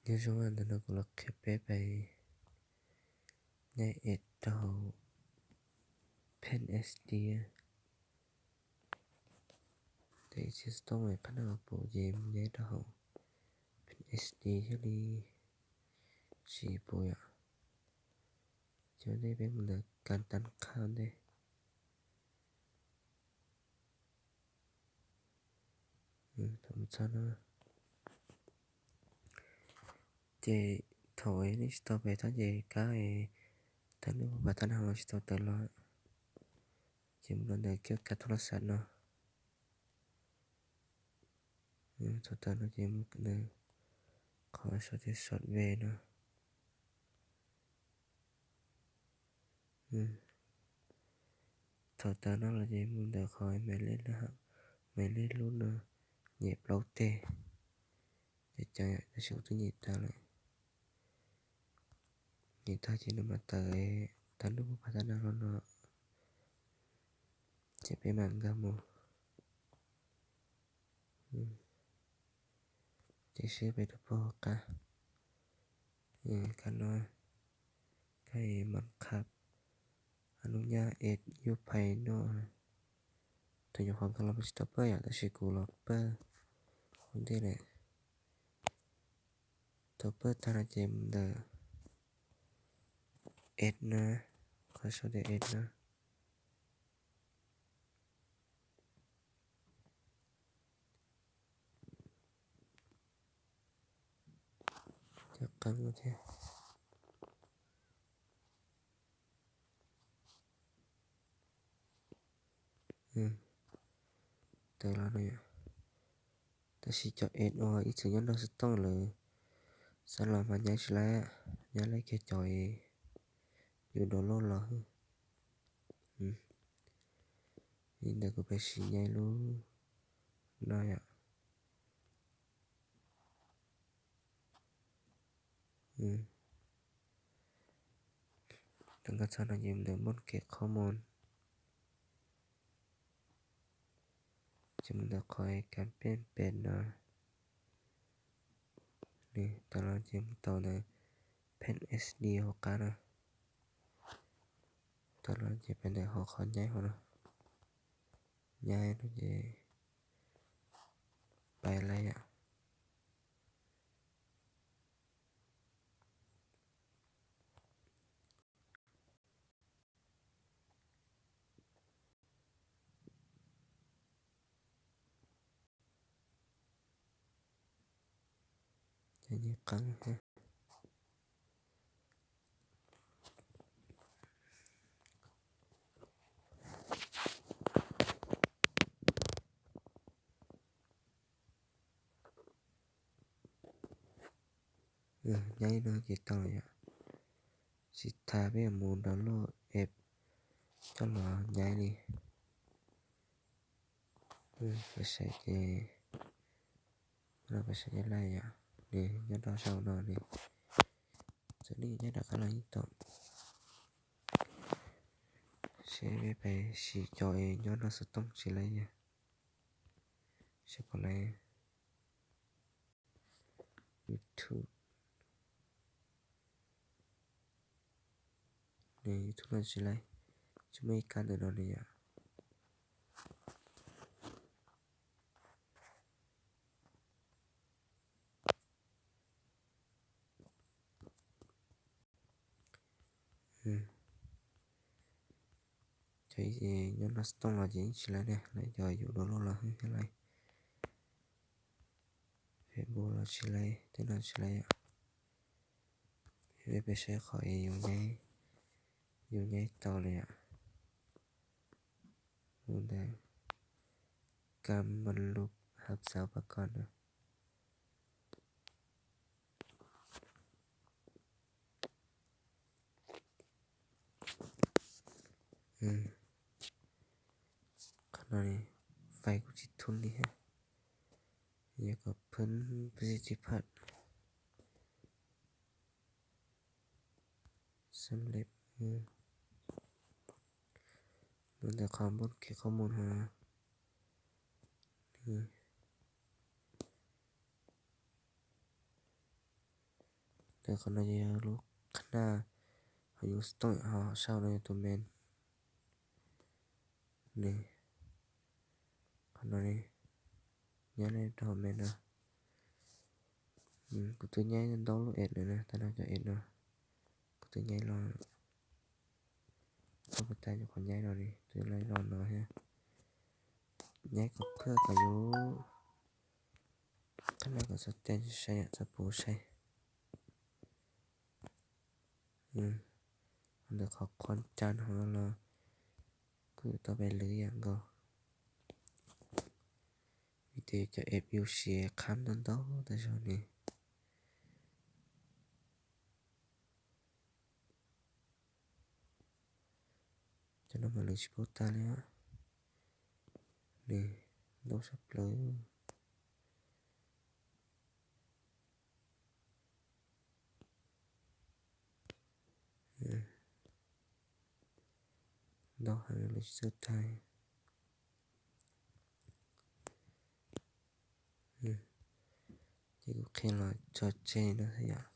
Nyob zoo, ntawm no kuv los qhia peb pais nyaib ed rau hauv Paint S D. Tes ib txhia xov tooj es qhab nab pum ces mus nyaib rau hauv Paint S D thiaj li tsis pum yom. Cov ntej peb mus ntawm kas tas qhab ntej. Thaum mus txog no, ces thaum nej tsis tau pem tod ces kab thaum nej pab thaum nag los tsis tau tawm los, ces mus rau ntawm kiab kav thoob las xav no. Thaum tawm no ces mus ntawm qhov sau tias sot ve no. Thaum tawm no los ces mus ntawm qhov maiv lej lub no, nyem plaub teg. Ces cov tab sis kuv twb nyem tag lawm. Nyem tag ces nws mam tawm, tawm lub pab thaum nag los no, ces peb mam nkag mus. Ces seb peb rau puag hauv qab, kab no, kab mam qhab lub nyab ed yuj phais no. Thaum nyuam qhuav nkag los peb tsis tau pawj yom, tab sis kuv los pawj ua ntej lawm. Thaum pawj tag no ces mus ntawm ed na, qhov sau tias ed na. Cov qeeb thiab. Tawm los no yom. Tab sis cov ed uas ib txwm nyob nrog xov tooj lawm, xav los mas nyaib tsis laib, nyaib laib kiag cov yus download los. Li ntawd kuv pais sim nyaib lub no yom. Thaum nkag txog no ces mus ntawm npoj kev qhob mus, ces mus ntawm qhov kas pej pem no. Tawm los ces mus tau ntawm Paint S D hauv qab no. Tawm los ces pais ntawm hauv qhov nyaib hauv no. Nyaib no ces pais lawm yom. Ces nyaib qeeb thiab. Nyaib no ces tau lawm yom. Tsis tas peb yuav mus download app coj los nyaib li. Peb saib ces, no peb saib nyaib laij yom, nws nyob rau saum no li. Txawm nej nyaib rov qab los yeej tau. Seb peb pais sim cov nyob nrog xov tooj tsis laib yom. Seb puas laib. YouTube. Nws YouTube no tsis laib, tsis muaj ib kab ntawm no li yom. Cov nyob nrog xov tooj los ces yeej tsis laib ne, laib cov yus download los xwb thiaj laib. Facebook los tsis laib, tej no tsis laib yom. Peb pais saib qhov yus nyaib, yus nyaib tau li yom. Mus ntawm Kamaluk Hab Xauv Pas Koj no. Qhov no fais kuj tsis thoob li thiab. Yog kom phwb pes tsis phaj. Xab lem. Mus ntawm qhov npauj kev qhob mus no. Qhov no yog lub qhab naj, ho yus xov tooj ho sau no yog tus main. Nws, qhov no, nyob rau hauv main no. Kuv twb nyaib ntau lub app lawm na, tab no cov app no kuv twb nyaib los, tau puas tas cov qhov nyaib no li, twb nyaib los no thiab. Nyaib kom phaj kom yus, qhab naj kom txhob cai sai yam txhob puv sai. Ntawm qhov qhov cai no los kuj yuav tau pais lwm yam nkaus, vim tias cov app yus siv qhab ntau ntau tas zog li. Cov no mas lwm tsis paub tag li, nws ntau sab plaws. Ntau heev li tsis txawj tag. Ces kuv qhia los tso tseg no xwb yom.